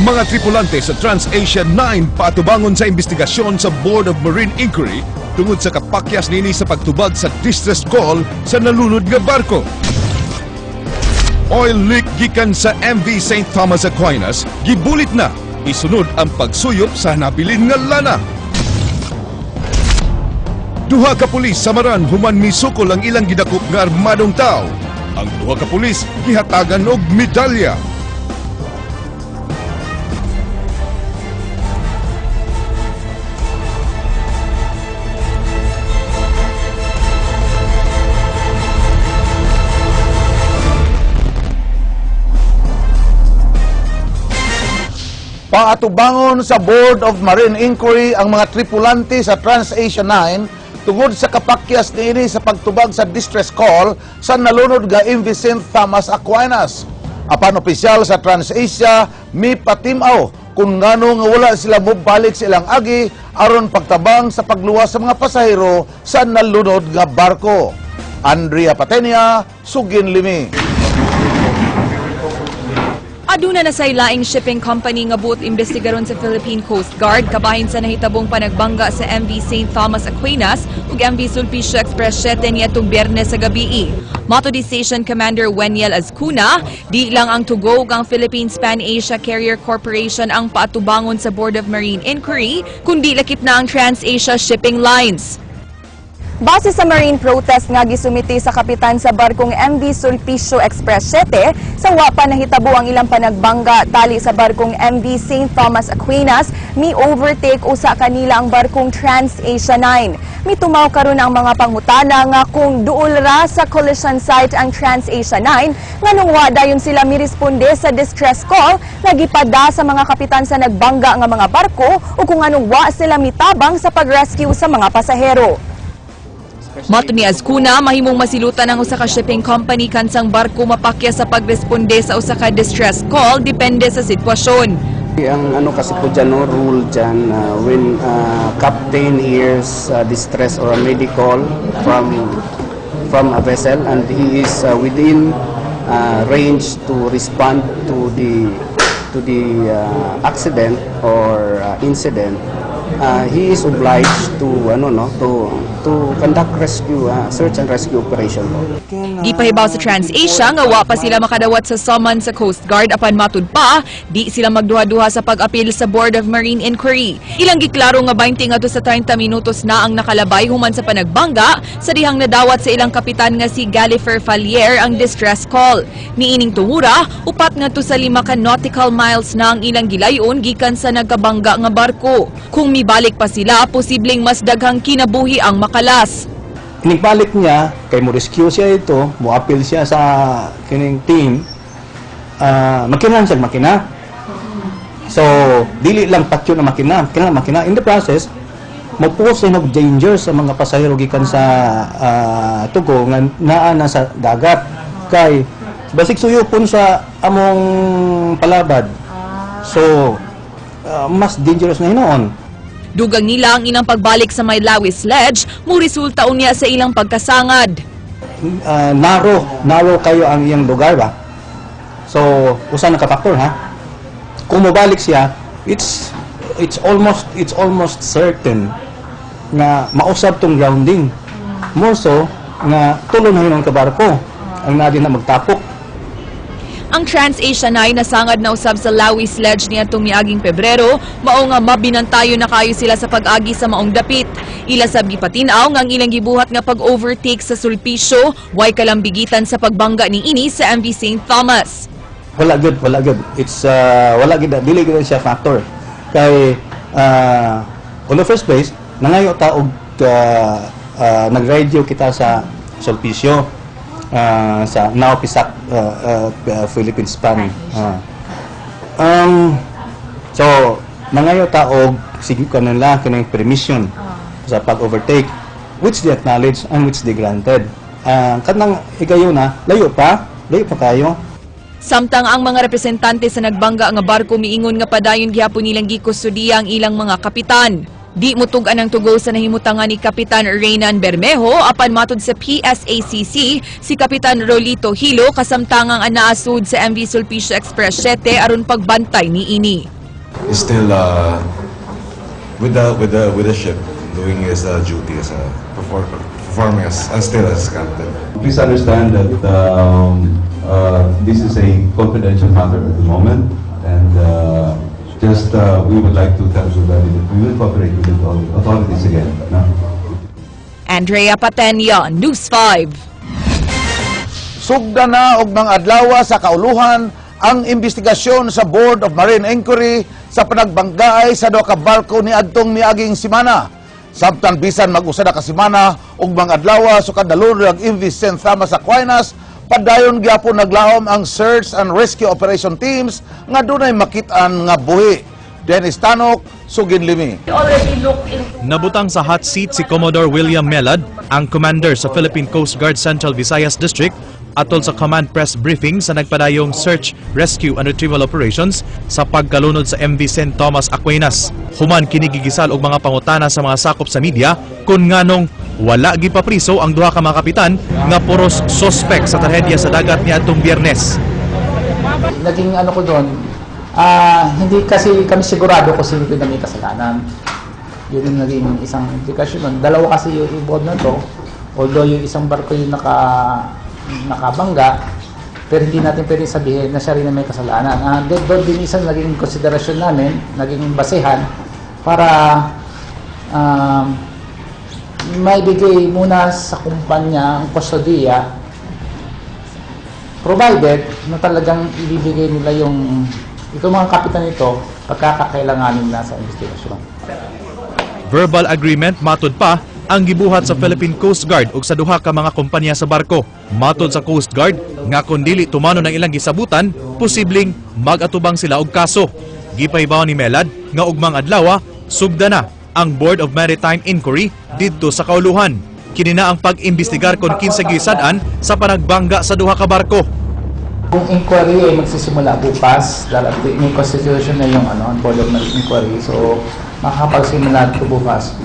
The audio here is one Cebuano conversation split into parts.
Mga tripulante sa TransAsia 9 paatubangon sa investigasyon sa Board of Marine Inquiry tungod sa kapakyas nini sa pagtubag sa distress call sa nalunod nga barko. Oil leak gikan sa MV St. Thomas Aquinas gibulit na, isunod ang pagsuyop sa nabilin nga lana. Duha ka pulis samaran human misukol ang ilang gidakop nga armadong tao. Ang duha ka pulis gihatagan og medalya. Paatubangon sa Board of Marine Inquiry ang mga tripulante sa TransAsia 9 tungod sa kapakyas niini sa pagtubag sa distress call sa nalunod nga MV St. Thomas Aquinas. Apan opisyal sa TransAsia mipatimaw kung ngano nga wala sila mobalik sa ilang agi aron pagtabang sa pagluwas sa mga pasahero sa nalunod nga barko. Andrea Patenia, Sugin Limi. Aduna na say laing shipping company nga buot imbestigaron sa Philippine Coast Guard kabahin sa nahitabong panagbangga sa MV St. Thomas Aquinas ug MV Sulpicio Express 7 niadtong Biyernes sa gabii. Mato di Station Commander Weniel Azcuna, di lang ang Tugo ug ang Philippines Pan Asia Carrier Corporation ang paatubangon sa Board of Marine Inquiry, kundi lakip na ang TransAsia Shipping Lines. Base sa marine protest nga gisumiti sa kapitan sa barkong MV Sulpicio Express 7, sa wapa nahitabo ang ilang panagbangga tali sa barkong MV St. Thomas Aquinas, mi overtake usa kanila ang barkong TransAsia 9. Mitumaw karon ang mga pangutana nga kung duol ra sa collision site ang TransAsia 9, nganong wa dayon sila miresponde sa distress call nga gipada sa mga kapitan sa nagbangga nga mga barko o kung anong wa sila mitabang sa pag-rescue sa mga pasahero. Mato ni Azcuna, mahimong masilutan ang usa ka shipping company kansang barko mapakya sa pagresponde sa usa ka distress call depende sa sitwasyon. Ang ano kasi po dyan, no, rule dyan, when captain hears distress or a medical from a vessel and he is within range to respond to the accident or incident, he is obliged to ano no to conduct rescue search and rescue operation po. Gipahibaw sa TransAsia nga wa pa sila makadawat sa summons sa Coast Guard apan matud pa di sila magduha-duha sa pag-apil sa Board of Marine Inquiry. Ilang giklaro nga 20 ngadto sa 30 minutos na ang nakalabay human sa panagbangga sa dihang nadawat sa ilang kapitan nga si Galifer Falier ang distress call. Niining tumura, upat ngadto sa 5 ka nautical miles na ang ilang gilayon gikan sa nagkabangga nga barko. Kung mibalik pa sila, posibleng mas daghang kinabuhi ang makalas. Inigbalik niya, kay mo rescue siya ito, mo appeal siya sa kining team, makina siya makina. So, dili lang patyo na makina, kinahanglan makina. In the process, mo pose og danger sa mga pasahero gikan sa Tugo nga naa na sa dagat. Kay basig suyopon sa among palabad. So, mas dangerous na hinuon. Dugang nila ang ilang pagbalik sa may Lawis Ledge, mo resulta unya sa ilang pagkasangad. Narrow kayo ang iyang lugar ba? So, usa na ka factor ha. Kung mobalik siya, it's almost certain nga mausab tong grounding. More so nga tulo na hinuon ka barko ang naa na magtapok. Ang TransAsia 9 nasangad na usab sa Lawis Ledge niadtong miaging Pebrero, mao nga mabinantayo na kayo sila sa pag-agi sa maong dapit. Ila sab gipatin-aw nga ang ilang gibuhat nga pag-overtake sa Sulpicio, way kalambigitan sa pagbangga ni ini sa MV St. Thomas. Wala good, wala good. It's wala gid, dili gid siya factor. Kay on the first place, nangayo ta og nag-radio kita sa Sulpicio, sa Naopisak Philippine Span. So nangayo ta og sige kanila kining permission sa pag-overtake, which they acknowledge and which they granted. Kanang higayon na layo pa kayo. Samtang ang mga representante sa nagbangga nga barko miingon nga padayon gihapon nilang gikustudiya ang ilang mga kapitan. Di mutug-an ang tugo sa nahimutangan ni Kapitan Reynan Bermejo, apan matud sa PSACC, si Kapitan Rolito Hilo kasamtangang anaasud sa MV Sulpicio Express 7 aron pagbantay niini. Is still with the ship, doing his duty as a performing as still as captain. Please understand that this is a confidential matter at the moment, and just we would like to tell everybody that we will cooperate with the authorities again. No? Andrea Patenya, News 5. Sugda na og mga adlaw sa kauluhan ang investigasyon sa Board of Marine Inquiry sa panagbanggaay sa duha ka barko ni adtong miaging semana. Samtang bisan mag-usa na ka semana ug mga adlaw sukad nalunod ang MV St. Thomas Aquinas, padayon gyapon naglaom ang search and rescue operation teams nga dunay makit-an nga buhi. Dennis Tanok, sugin limi. Nabutang sa hot seat si Commodore William Melad, ang commander sa Philippine Coast Guard Central Visayas District, atol sa command press briefing sa nagpadayong search, rescue and retrieval operations sa pagkalunod sa MV St. Thomas Aquinas. Human kini gigisal og mga pangutana sa mga sakop sa media kung nganong wala gipapriso ang duha ka mga kapitan nga puros suspect sa trahedya sa dagat niadtong Biyernes. Naging ano ko doon, hindi kasi kami sigurado kung sino yung may kasalanan. Yun yung naging isang implikasyon doon. Dalawa kasi yung involved na to. Although yung isang barko yung nakabangga, pero hindi natin pwede sabihin na siya rin ang may kasalanan. Doon din isang naging konsiderasyon namin, naging basehan para maibigay muna sa kumpanya ang kustodiya, provided na talagang ibibigay nila yung itong mga kapitan nito pagkakailanganin na sa investigasyon. Verbal agreement matud pa ang gibuhat sa Philippine Coast Guard ug sa duha ka mga kumpanya sa barko. Matod sa Coast Guard nga kung dili tumanon ang ilang gisabutan, posibleng mag-atubang sila og kaso. Gipahibaw ni Melad nga ugmang adlaw sugda na ang Board of Maritime Inquiry didto sa kauluhan. Kini na ang pag-imbestigar kung kinsa gisad-an sa panagbangga sa duha ka barko. Kung inquiry ay magsisimula bukas, dahil may constitution na yung ano, ang Board of Marine Inquiry, so makakapagsimula ito bukas.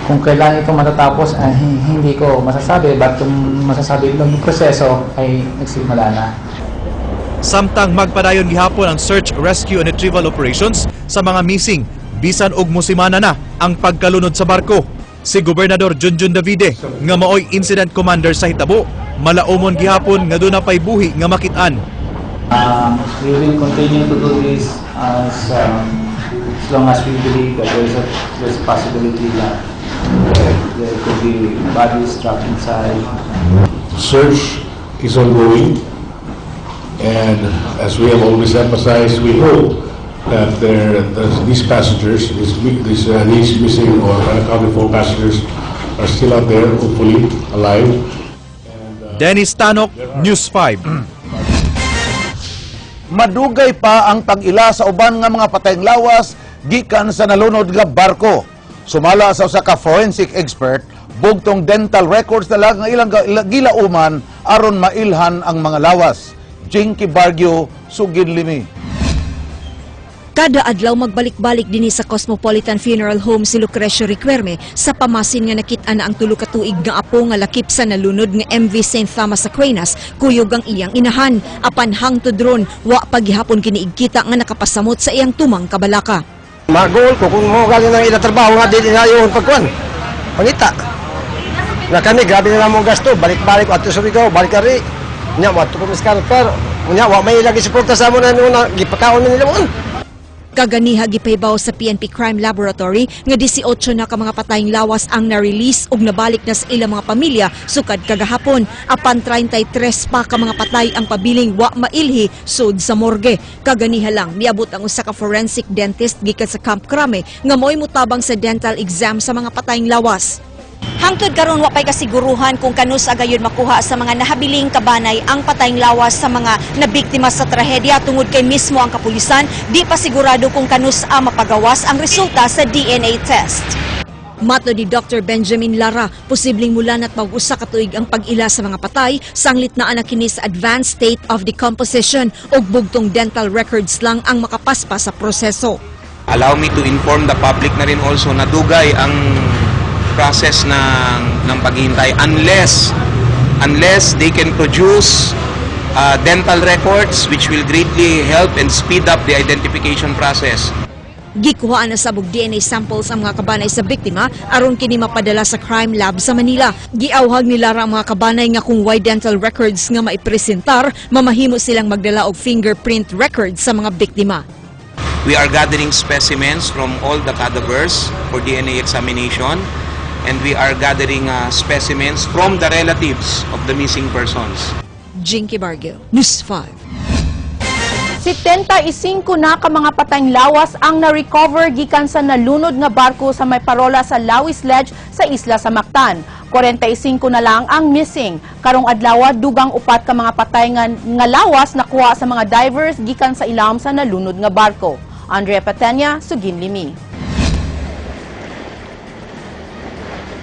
Kung kailan ito matatapos, ay, hindi ko masasabi, but kung masasabi lang yung proseso ay nagsimula na. Samtang magpadayon gihapon ang search, rescue and retrieval operations sa mga missing bisan og musimana na ang pagkalunod sa barko. Si Gobernador Junjun Davide nga maoy incident commander sa hitabo, malaumon gihapon nga duna pay buhi nga makit-an. We will continue to do this as long as we believe that there's a possibility that there could be bodies trapped inside. Search is ongoing, and as we have always emphasized, we hope that these passengers, these missing or unaccounted for passengers are still out there, hopefully alive. Dennis Tanok, News 5. Madugay pa ang pag-ila sa uban nga mga patayng lawas gikan sa nalunod nga barko. Sumala sa usa ka forensic expert, bugtong dental records na lang ang ilang gilauman aron mailhan ang mga lawas. Jinky Bargio, sugin limi. Kada adlaw magbalik-balik dinhi sa Cosmopolitan Funeral Home si Lucrecio Riquerme sa pamasin nga nakit-an na ang 3 ka tuig nga apo nga lakip sa nalunod nga MV St. Thomas Aquinas kuyog ang iyang inahan. Apan hangtod ron, wa pa gihapon kini igkita nga nakapasamot sa iyang tumang kabalaka. Maguol ko kung mo galing ng ila trabaho nga dili na yung pagkuan. Pangita. Na kami grabe na namong gasto, balik-balik adto sa Surigao, balik ari. Nya wa to ko pero nya wa may lagi suporta sa amo na na gipakaon nila mo. Kaganiha gipahibaw sa PNP Crime Laboratory nga 18 na ka mga patayng lawas ang na-release ug nabalik na sa ilang mga pamilya sukad kagahapon. Apan 33 pa ka mga patay ang pabiling wa mailhi sud sa morgue. Kaganiha lang miabot ang usa ka forensic dentist gikan sa Camp Crame nga mo'y mutabang sa dental exam sa mga patayng lawas. Hangtod karon wa pay kasiguruhan kung kanus agayon makuha sa mga nahabiling kabanay ang patayng lawas sa mga nabiktima sa trahedya tungod kay mismo ang kapulisan di pa sigurado kung kanus a mapagawas ang resulta sa DNA test. Matod ni Dr. Benjamin Lara, posibleng mula na't mag-usa ka tuig ang pag-ila sa mga patay, sanglit na ana kini sa advanced state of decomposition ug bugtong dental records lang ang makapaspa sa proseso. Allow me to inform the public na rin also na dugay ang process ng paghihintay unless they can produce dental records, which will greatly help and speed up the identification process. Gikuhaan na sab og DNA samples ang mga kabanay sa biktima aron kini mapadala sa crime lab sa Manila. Giawhag nila ra ang mga kabanay nga kung way dental records nga maipresentar, mamahimo silang magdala og fingerprint records sa mga biktima. We are gathering specimens from all the cadavers for DNA examination, and we are gathering specimens from the relatives of the missing persons. Jinky Bargo, News 5. 75 na ka mga patayng lawas ang na-recover gikan sa nalunod nga barko sa may parola sa Lawis Ledge sa isla sa Mactan. 45 na lang ang missing. Karong adlaw, dugang upat ka mga patay nga lawas nakuha sa mga divers gikan sa ilawom sa nalunod nga barko. Andrea Patenya, Sugin Limi.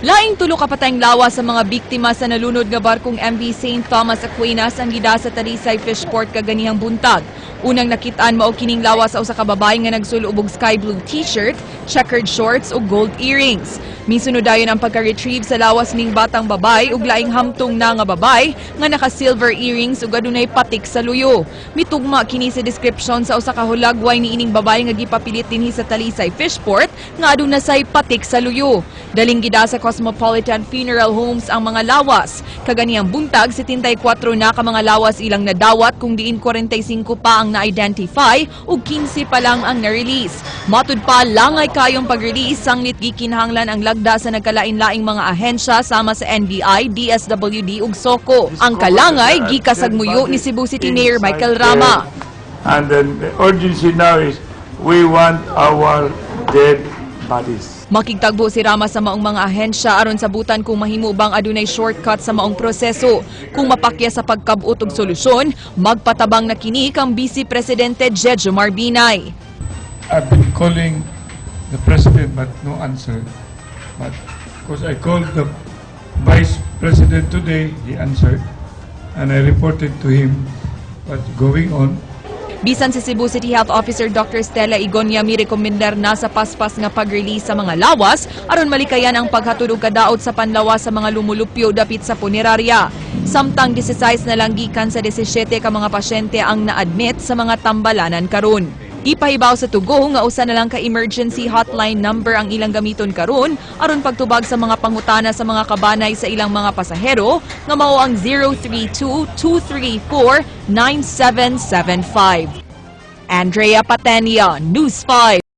Laing tulo ka patayng lawas sa mga biktima sa nalunod nga barkong MV St. Thomas Aquinas ang gida sa Talisay Fishport kaganihang buntag. Unang nakitaan mao kining lawas sa usa ka babae nga nagsulob og sky blue t-shirt, checkered shorts ug gold earrings. Misunod dayon ang pagka-retrieve sa lawas ning batang babae ug laing hamtong na nga babae nga naka-silver earrings ug adunay patik sa luyo. Mitugma kini sa description sa usa ka hulagway niining babae nga gipapilit dinhi sa Talisay Fishport nga aduna say patik sa luyo. Daling gida sa Cosmopolitan Funeral Homes ang mga lawas. Kaganihang buntag, 74 na ka mga lawas ilang nadawat, kung diin 45 pa ang na-identify ug 15 pa lang ang na-release. Matud pa, langay kayong pag-release sanglit gikinahanglan ang lagda sa nagkalain-laing mga ahensya sama sa NBI, DSWD ug SOCO. Ang kalangay gikasagmuyo ni Cebu City Mayor Michael Rama. And then the urgency now is we want our dead bodies. Makigtagbo si Rama sa maong mga ahensya aron sabutan kung mahimo bang adunay shortcut sa maong proseso. Kung mapakya sa pagkab-ot og solusyon, magpatabang na kini kang Vice Presidente Jejomar Binay. I've been calling the president but no answer. But because I called the vice president today, he answered. And I reported to him what's going on. Bisan si Cebu City Health Officer Dr. Stella Ygoña mirekomendar na sa paspas nga pag-release sa mga lawas aron malikayan ang paghatod og kadaot sa panlawas sa mga lumulupyo dapit sa punerarya. Samtang 16 na lang gikan sa 17 ka mga pasyente ang na-admit sa mga tambalanan karon. Ipahibaw sa 2GO nga usa na lang ka emergency hotline number ang ilang gamiton karon aron pagtubag sa mga pangutana sa mga kabanay sa ilang mga pasahero nga mao ang 032-234-9775. Andrea Patenia, News 5.